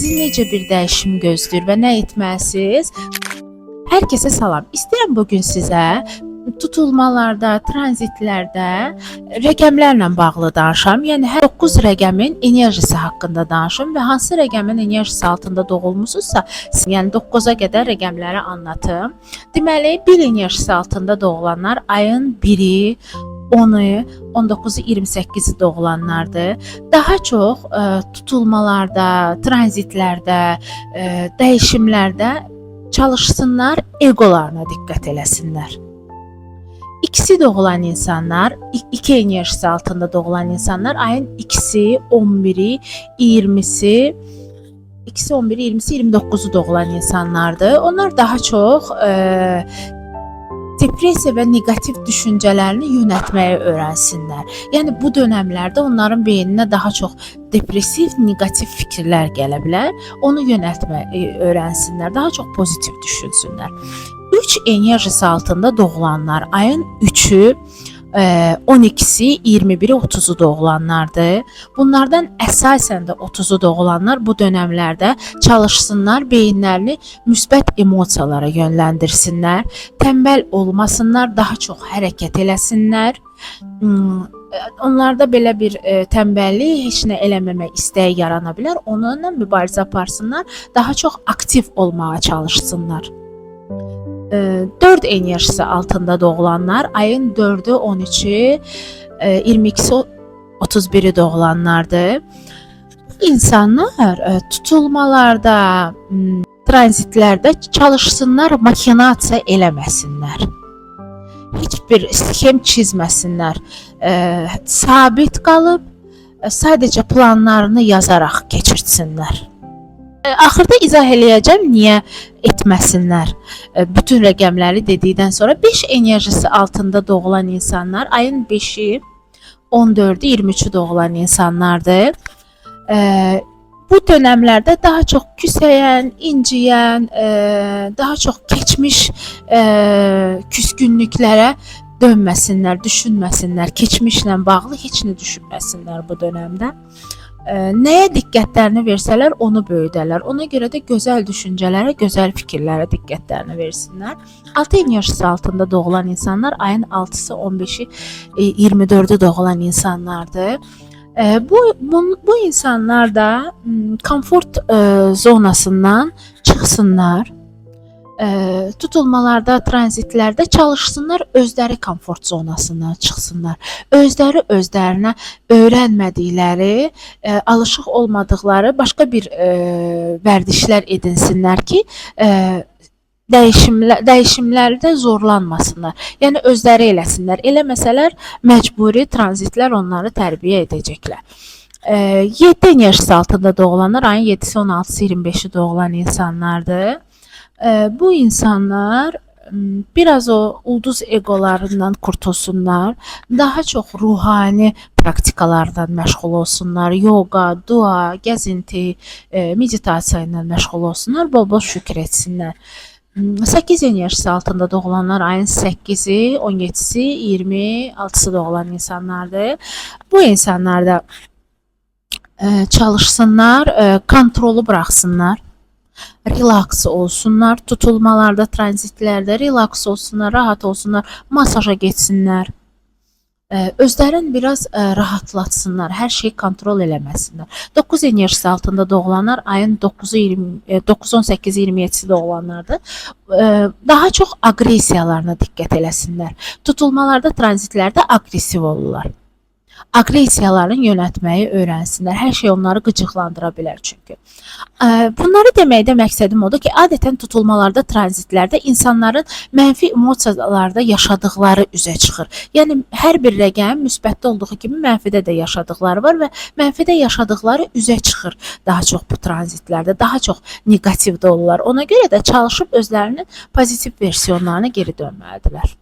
Sizi necə bir dəyişim gözləyir və nə etməlisiniz? Hər kəsə salam. İstəyirəm bu gün sizə tutulmalarda, tranzitlərdə rəqəmlərlə bağlı danışam. Yəni hər 9 rəqəmin enerjisi haqqında danışım və hansı rəqəmin enerjisi altında doğulmusunuzsa, yəni 9-a qədər rəqəmləri anlatım. Deməli, 1 enerjisi altında doğulanlar ayın 1-i, 10-u, 19-u, 28-i doğulanlardır. Daha çox tutulmalarda, tranzitlərdə, dəyişimlərdə çalışsınlar, egolarına diqqət eləsinlər. İkisi doğulan insanlar, iki enerjisi altında doğulan insanlar ayın ikisi, 11-i, 20-si, ikisi 11-i, 20-si, 29-u doğulan insanlardır. Onlar daha çox depressiya və neqativ düşüncələrini yönəltməyi öyrənsinlər. Yəni bu dönəmlərdə onların beyninə daha çox depressiv, neqativ fikirlər gələ bilər. Onu yönəltməyi öyrənsinlər, daha çox pozitiv düşünsünlər. 3 enerjisi altında doğulanlar ayın 3-ü, 12-si, 21-i, 30-u doğulanlardır. Bunlardan əsasən də 30-u doğulanlar bu dönəmlərdə çalışsınlar, beyinlərini müsbət emosiyalara yönləndirsinlər, tənbəl olmasınlar, daha çox hərəkət eləsinlər. Onlarda belə bir tənbəllik, heç nə eləməmək istəyi yarana bilər. Onunla mübarizə aparsınlar, daha çox aktiv olmağa çalışsınlar. 4 enerjisi altında doğulanlar ayın 4-ü, 13-ü, 22-si, 31-i doğulanlardır. İnsanlar tutulmalarda, tranzitlərdə çalışsınlar, makinasiya eləməsinlər. Heç bir sxem çizməsinlər. Sabit qalıb sadəcə planlarını yazaraq keçirtsinlər. Axırda izah eləyəcəm niyə etməsinlər. Bütün rəqəmləri dedikdən sonra 5 enerjisi altında doğulan insanlar ayın 5-i, 14-ü, 23-ü doğulan insanlardır. Bu dönəmlərdə daha çox küsəyən, inciyən, daha çox keçmiş küskünlüklərə dönməsinlər, düşünməsinlər, keçmişlə bağlı heç nə düşünməsinlər bu dönəmdə. Nəyə diqqətlərini versələr onu böyüdərlər. Ona görə də gözəl düşüncələrə, gözəl fikirlərə diqqətlərini versinlər. 6 enerjisi altında doğulan insanlar ayın 6-sı, 15-i, 24-ü doğulan insanlardır. Bu insanlar da komfort zonasından çıxsınlar. Tutulmalarda, tranzitlərdə çalışsınlar, özləri komfort zonasından çıxsınlar. Özləri özlərinə öyrənmədikləri, alışıq olmadıqları başqa bir vərdişlər edinsinlər ki, dəyişimlərdə zorlanmasınlar. Yəni özləri eləsinlər. Eləməsələr məcburi tranzitlər onları tərbiyə edəcəklər. 7 enerjisi altında doğulanlar ayın 7-si, 16-sı, 25-i doğulan insanlardır. Bu insanlar biraz o ulduz egolarından qurtulsunlar, daha çox ruhani praktikalardan məşğul olsunlar, yoga, dua, gəzinti, meditasiya ilə məşğul olsunlar, bol-bol şükür etsinlər. 8 enerjisi altında doğulanlar ayın 8-i, 17-si, 26-sı doğulan insanlardır. Bu insanlar da çalışsınlar, kontrolu buraxsınlar. Relaks olsunlar, tutulmalarda, tranzitlərdə relaks olsunlar, rahat olsunlar, masaja getsinlər. Özlərini biraz rahatlatsınlar, hər şeyi kontrol eləməsinlər. 9 enerjisi altında doğulanlar ayın 9-u, 20, 9, 18, 27-si doğulanlardır. Daha çox aqressiyalarına diqqət eləsinlər. Tutulmalarda, tranzitlərdə aqressiv olurlar. Aqressiyalarını yönəltməyi öyrənsinlər. Hər şey onları qıcıqlandıra bilər çünki. Bunları deməkdə məqsədim odur ki, adətən tutulmalarda, tranzitlərdə insanların mənfi emosiyalarda yaşadıqları üzə çıxır. Yəni hər bir rəqəm müsbətdə olduğu kimi mənfidə də yaşadıqları var və mənfidə yaşadıqları üzə çıxır daha çox bu tranzitlərdə, daha çox neqativdə olurlar. Ona görə də çalışıb özlərinin pozitiv versiyonlarına geri dönməlidirlər.